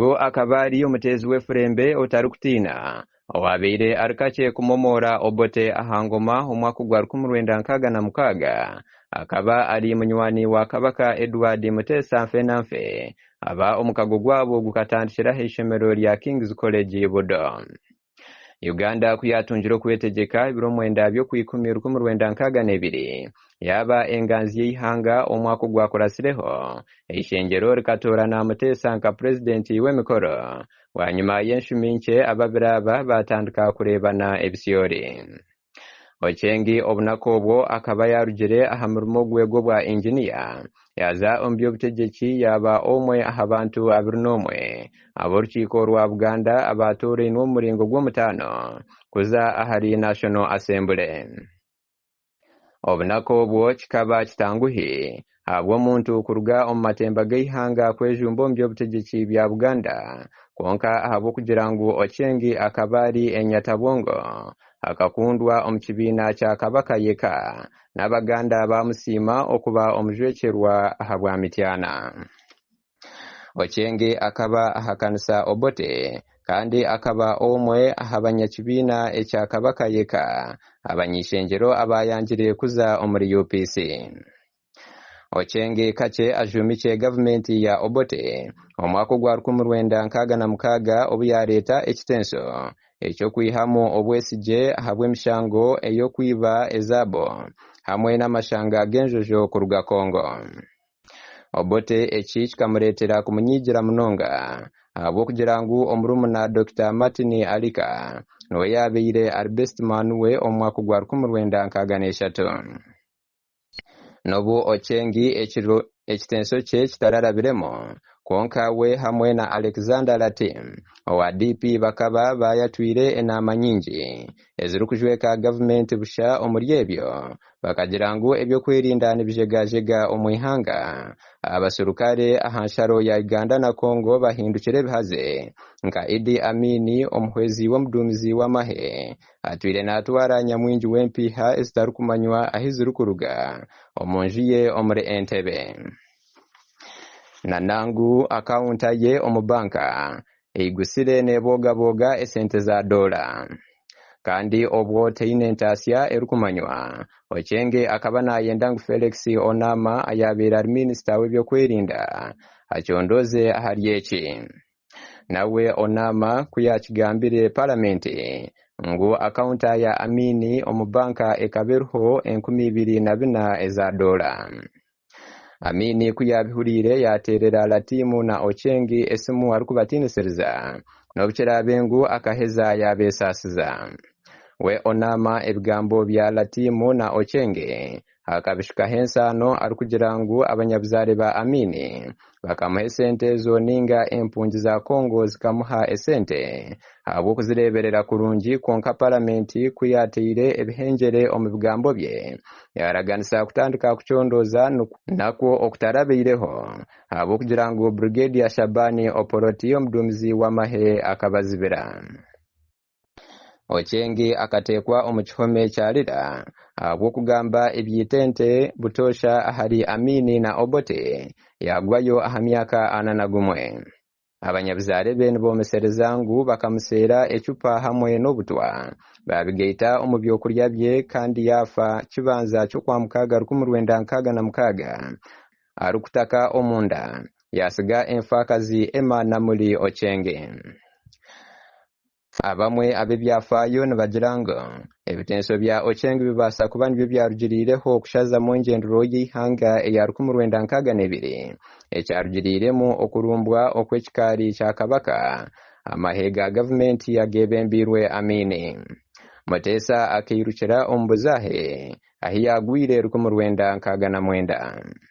Ogu akaba ari omuteezi w'efurembe otarikutiina owaabaire ari kakye kumomoora Obote aha ngoma omwaka ogwa 1966. Akaba ari munywani wa Kabaka Edward Muteesa Nfenanfe. Aba omukago gwabo gukatandikira aha ishomero rya King's College Budo. Uganda ku yaatungire okwetegyeka ebiro mwenda by'Okwikumi 1962, yaaba enganzi y'eihanga omwaka ogwakuratsireho, eishengyero rikatoorana Muteesa nka purezidenti w'emikoro. Bwanyima y'enshumi nkye ababiri aba baatandika kureebana ebisyori. Ochieng obunaku obwo akaba yaarugire aha murimo gwe gw'obwa inginiya yaaza omu by'obutegyeki yaaba omwe aha bantu 21 ab'orukiiko rwa Buganda abaatoorainwe omu muringo gw'omutaano kuza ahari National Assembly. Obunaku obwo kikaba kitanguhi ahabw'omuntu kuruga omu matemba g'eihanga kwejumba omu by'obutegyeki bya Buganda kwonka ahabw'okugira ngu Ochieng akaba ari enyatabwongo, akakundwa omu kibiina kya Kabaka Yeka n'Abaganda baamusiima okuba omujwekyerwa ahabwa Mityana. Ochieng akaba ahakanisa Obote kandi akaba omwe aha banyakibiina ekya Kabaka Yeka abany'eishengyero abaayangire kuza omuri UPC. Ochieng kakye ajuumikye gavumenti ya Obote omwaka ogwa 1966 obu yaareeta ekitenso eky'okwihamu obwesigye ahabw'emishango ey'okwiba ezaabu hamwe n'amashanga g'enjojo kuruga Congo. Obote eki kikamureetera kumunyiigira munonga ahabw'okugira ngu omurumuna Dokita Martin Alika niwe yaabaire ari Bestman we omu mwaka ogwa 1963. N'obu Ochieng ekitenso kye kitararabiremu, kwonka we hamwe na Alexander Latim owa DP bakaba baayatwire enaama nyingi ezirikujweka gavumenti busha omuri ebyo Bakagira ngu eby'okwerinda nibijegajega omu ihanga, abaserukare aha nsharo ya Uganda na Congo bahindukire ebihaze nka Idi Amin omuhwezi w'omuduumizi w'amahe atwire natwara nyamwingi w'empiiha ezitarikumanywa ahi zirikuruga omu nju ye omuri Entebbe. Nana ngu akawunta ye omu banka Eigutsire neebogabooga esente za doola. Kandi obwo teine ntaasya erikumanywa. Ochieng akaba naayenda ngu Felix Onama ayaabaire ari minisita w'eby'okwerinda acondooze ahari eki. Nawe Onama ku yaakigambire Paramenti ngu akawunta ya Amin omu banka ekaba eriho 2004 eza doola. Amin ku yaabihuriire yaateerera Latimu na Ochieng esimu arikubatiinisiriza n'obu kiraabe ngu akaheza yaabeesaasiza. We Onama ebigambo bya Latimu na Ochieng akabishukaho ensaano arikugira ngu abanyabuzaare ba Amin bakamuha esente ezo ninga empungi za Congo zikamuha esente ahabw'okuzireeberera kurungi kwonka Paramenti ku yaateire ebihengyere omu bigambo bye yaaraganisa kutandika kucondooza nakwo okutarabaireho ahabw'okugira ngu Brigadier Shaban Opoloti omuduumizi w'amahe akabazibira. Ochieng akateekwa omu kihome kya Lira ahabw'okugamba eby'eitente butoosha ahari Amin na Obote yaagwayo aha myaka 41. Abanyabuzaare be nibomesereza ngu bakamuseera ecupa hamwe n'obutwa baabigaita omu by'okurya bye kandi yaafa Kibanza ky'Okwamukaaga 1966 arikutaka omunda yaatsiga enfaakazi Emma Namuli Ochieng. Abamwe ab'ebyafaayo nibagira ngu ebitenso bya Ochieng bibaasa kuba nibyo byarugiriireho kushazamu engyendero y'eihanga eya 1962 ekyarugiriiremu okurumbwa okw'ekikaari kya Kabaka amahe ga gavumenti ageebembeirwe Amin. Muteesa akairukira omu buzaahe ahi yaagwire 1969.